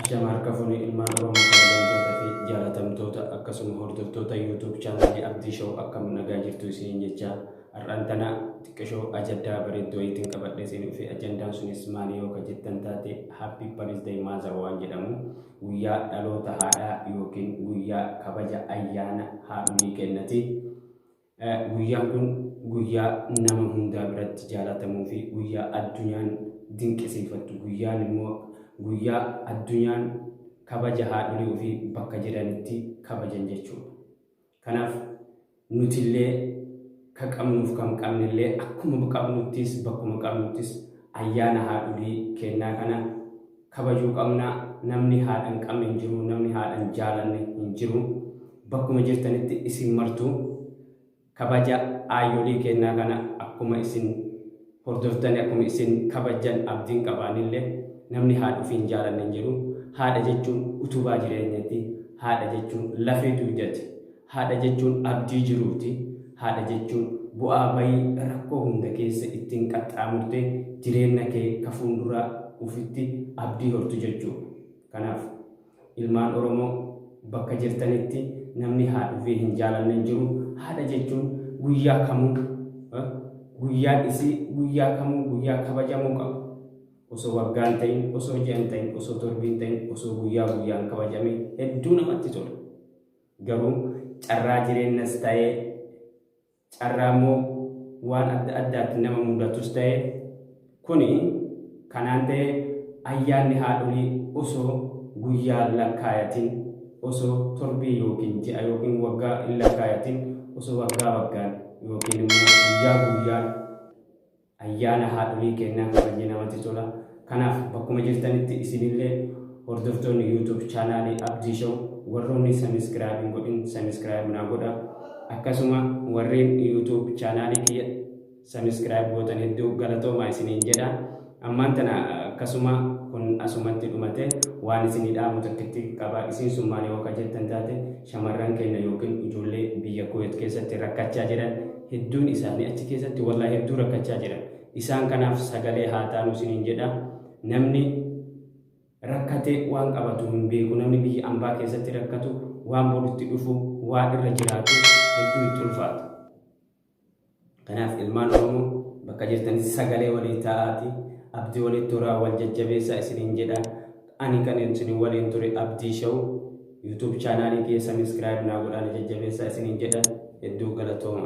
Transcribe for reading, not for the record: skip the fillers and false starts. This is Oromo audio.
Ashama harka fuune ilmaan Oromoo kabajamtoota fi jaalatamtoota akkasuma hordoftoota YouTube chaanaalii Abdii Show, akkam nagaa jirtu isiniin jecha. Har'aan tana xiqqishoo ajandaa bareedduu wayiitiin qabadhee isin dhufe. Ajandaan sunis maali yoo ka jettan taate, Happy Birthday Mother waan jedhamu, guyyaa dhaloota haadhaa yookiin guyyaa kabaja ayyaana haadholii kennati. Guyyaan kun guyyaa nama hundaa biratti jaalatamuu fi guyyaa addunyaan dinqisiifattu, guyyaan immoo guyyaa addunyaan kabaja haadholii ofii bakka jiranitti kabajan jechuudha. Kanaaf nutillee ka qabnuuf kan qabnellee akkuma qabnuttis bakkuma qabnuttis ayyaana haadholii kennaa kana kabajuu qabna. Namni haadha hin qabne hin jiru, namni haadha hin jaalanne hin jiru. Bakkuma jirtanitti isin martuu kabaja aayolii kennaa kana akkuma isin hordoftani, akkuma isin kabajjan abdiin qabaanillee, namni haadha ofii hin jaalanne hin jiru. Haadha jechuun utubaa jireenyati. Haadha jechuun lafee dugdati. Haadha jechuun abdii jiruuti. Haadha jechuun bu'aa bayii rakkoo hunda keessa ittiin qaxxaamurte jireenya kee ka fuulduraa ufitti abdii hortu jechuudha. Kanaaf ilmaan Oromoo bakka jirtanitti namni haadha ofii hin jaalanne hin jiru. Haadha jechuun guyyaa kamuu, guyyaan isii guyyaa kamuu guyyaa kabajamuu qabu. Osoo waggaan ta'in, osoo ji'an ta'in, osoo torbiin ta'in, osoo guyyaa guyyaan kabajame hedduu namatti tola. Garuu carraa jireenyas ta'ee, carraa immoo waan adda addaatti nama mudatus ta'ee, kuni kanaan ta'ee, ayyaanni haadholii osoo guyyaan lakkaayatin, osoo torbii yookiin ji'a yookiin waggaa hin lakkaayatin, osoo waggaa waggaan yookiin immoo guyyaa guyyaan ayyaana haadholii kennaa kabajee namatti tola. Kanaaf bakkuma jirtanitti isinillee hordoftoonni YouTube chaanaalii Abdii Show, warroonni subscribe hin godhin subscribe naa godha. Akkasuma warreen YouTube chaanaalii kiyya subscribe gootan hedduu galatoomaa isiniin jedha. Ammaan tana akkasuma kun asumatti dhumate, waan isinii dhaamu takkitti qaba. Isiin sun maali yoo ka jettan taate, shamarran keenya yookiin ijoollee biyya Kuwait keessatti rakkachaa jiran, hedduun isaanii achi keessatti wallaahi hedduu rakkachaa jiran. Isaan kanaaf sagalee haa taanu isiniin jedha. Namni rakkate waan qabatu hin beeku. Namni biyya ambaa keessatti rakkatu waan borutti dhufu, waan irra jiraatu hedduu itti ulfaata. Kanaaf ilmaan Oromoo bakka jirtanitti sagalee walii ta'aati. Abdii walitti horaa, wal jajjabeessaa isiniin jedha. Ani kan isin waliin ture Abdii Show. YouTube chaanaalii kiyya subscribe naa godhaa, na jajjabeessaa isiniin jedha. Hedduu galatooma.